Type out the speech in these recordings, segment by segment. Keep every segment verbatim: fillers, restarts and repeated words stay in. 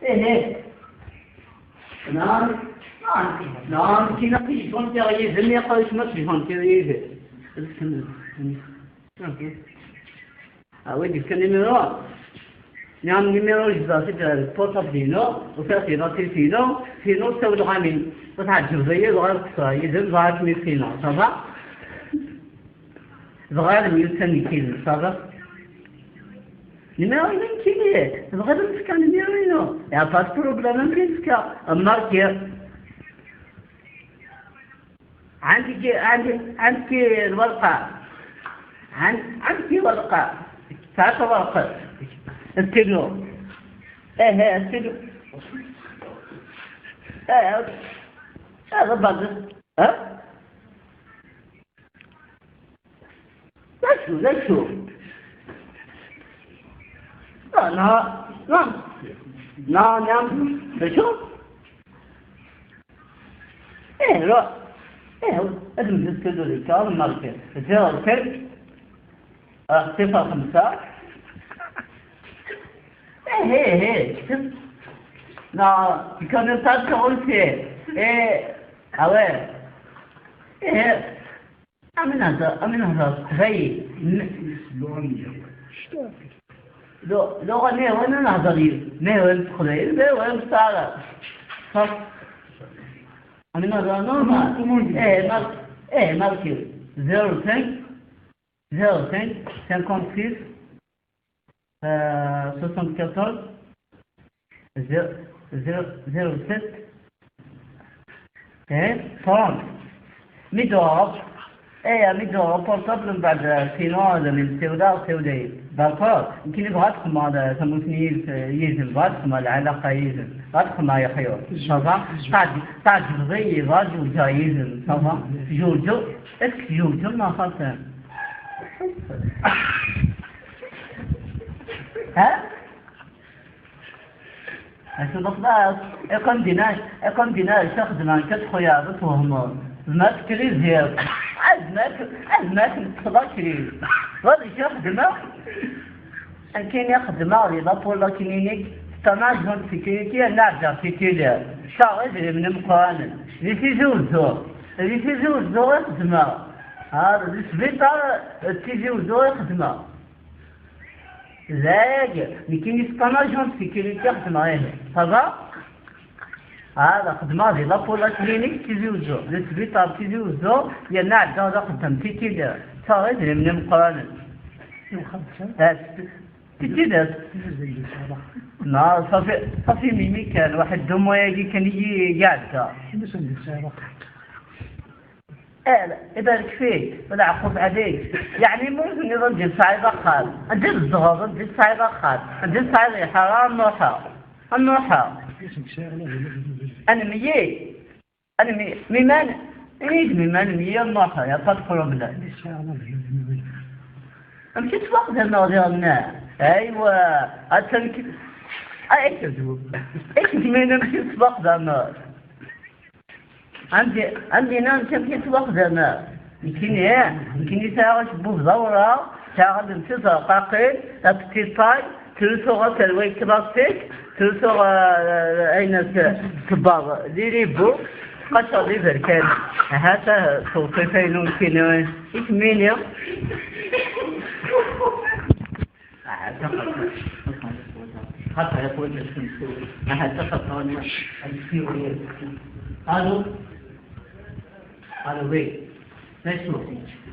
Eh, eh. Nɛam, nɛam, nɛam, kina ki yezwan tiɣ yid-m, yaqal-ik ma tezwan tiɣ yid-m. A wi d-yefkan imir-a? Nniɣ-am imir-a jebdeɣ-t-id ɣer portable-inu, ufiɣ-t di batterie-inu, sinu ssawleɣ-am-in. Ur tɛeǧǧbeḍ-iyi, dɣa ad ṭṭseɣ yid-m, dɣa ad kem-issineɣ, ça va? Dɣa ad myussan nekkini, ça va? Numéro-inu nekkini, tebɣiḍ ad m-fkeɣ numéro-inu? Y a pas de problème, ad m-t-fkeɣ, marqué. عندك، عندك، عندك الورقة؟ عن-، عندك ورقة؟ تعرف ورقة؟ التلو. ايه، ايه، التلو. ايه، هذا بعد. ها؟ لا شو، لا شو. لا، لا، لا. لا، لا. لا شو؟ ايه، لا. ايه، لازم تسكتوا للكلام، ما بصير. زيرو ست. آه، صفر خمسة. ايه، ايه، ايه، شفت؟ لا، كان تاتش قلت ايه. ايه، اوي. ايه. امين هذا، امين هذا، تخيل. لو، لو غني وانا نهضر، ما هو تقدر، ما هو مستعرف. صح. امين هذا نورمال. ايه، مال-، ايه، مالكي. زيرو سانك، زيرو سانك، سانكونت سيس، آه، سوسانت كاتورز، زيرو، زيرو، زيرو ست. ايه، ترونت. ميدور. ايه، ميدور، بورتابل من بعد، سينو، هذا من سيودا، سيودا. داكور. يمكن يبغى تخمم هذا، ثموثني يزن، يبغى تخمم العلاقة يزن. بغى تخمم يا خيو. صافا؟ تعج-، تعجبني، يبغى جوجا يزن. صافا؟ جوجو. اسك جوجو ما خاطر. ها؟ Acu d-tebɣiḍ? Iqqim dinna, iqqim dinna, acu xedmeɣ nekk, ad txuyaḍ, ad twehmeḍ. Zmer tkriziḍ. Zmer, zmer teṭṭfeḍ akriz. Ɣer acu xedmeɣ? Akken i xedmeɣ di la pôle la clinique, c'est un agent de sécurité, yerna ɛeddaɣ titulaire. Caɣ idrimen imeqqranen. Di Tizi Uzzu. Di Tizi Uzzu i xedmeɣ. Ha, di sbiṭar, di Tizi Uzzu i xedmeɣ. Dagi, nekkini c'est un agent de sécurité xedmeɣ ihi. Ça va? Hada, xedmeɣ di la pôle la clinique Tizi Uzzu. Di sbiṭar Tizi Uzzu, yerna ɛeddaɣ d axeddam titulaire. Ttaɣeɣ idrimen imeqqranen. Ah, titulaire. Na, ṣafi, ṣafi mimi kan, waḥed d umwayagi kan i yi-, i iɛedda. Eh, ibarek fik, wa leɛqub ɛalik. Yeɛni ma ur tenniḍ ad d-tesɛiḍ axxam? Anda tzedɣeḍ, anda tesɛiḍ axxam? Anda tesɛiḍ lḥara, ad nruḥeɣ. Ad nruḥeɣ. Ad nemyil. Ad nemyil. Miman, ini-d miman nemyil, ad nruḥeɣ, y a pas de problème. Amek i ttwaxdameɣ diɣen? Aywa, attan k-, ay, ay, amek i ttwaxdameɣ? Anda, anda-nni amek i ttwaxdam? Nekkini, nekkini sɛiɣ acebbub d awraɣ, sɛiɣ allen d tizerqaqin, la petite taille, ttlusuɣ aserway classique, ttlusuɣ, eh, ayen s-, sebbaḍ, les riboux, ttqaceɣ d iberkan. Ahat, eh, tewṣifa-inu nekkini, i kemmini? Ahat, xaṭer, xaṭer, xaṭer, xaṭer, xaṭer, ahat, xaṭer, xaṭer. Allô? Allô, oui. Nice to meet you.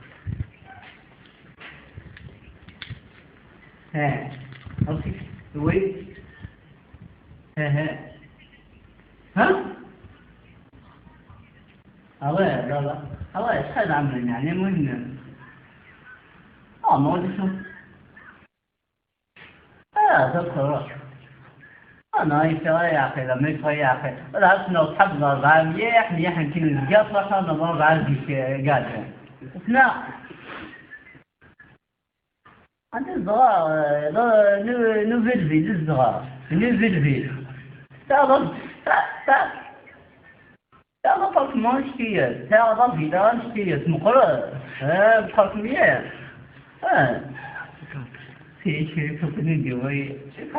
Eh, okay. Oui. Eh, eh. Hein? Ah ouais, là, là. Ah ouais, très bien, يعني, المهم. Ah, moi, je suis Ah, d'accord. Ah, non, il fait rien, après, la même fois, après. Là, sinon, on tape dans la vieille, mais il y a un qui nous gâte, là, ça, dans la vie, c'est égal. Non. Ah, c'est vrai, euh, dans, nou-, nouvelle ville, c'est vrai. Nouvelle ville. Ça va, ça, ça. Taɣ apartment annect-iyi, taɣ avila annect-iyi, meqqret. Ah, meqqret mliḥ. Ah. Si, si, si, si, si, si, si, si, si, si,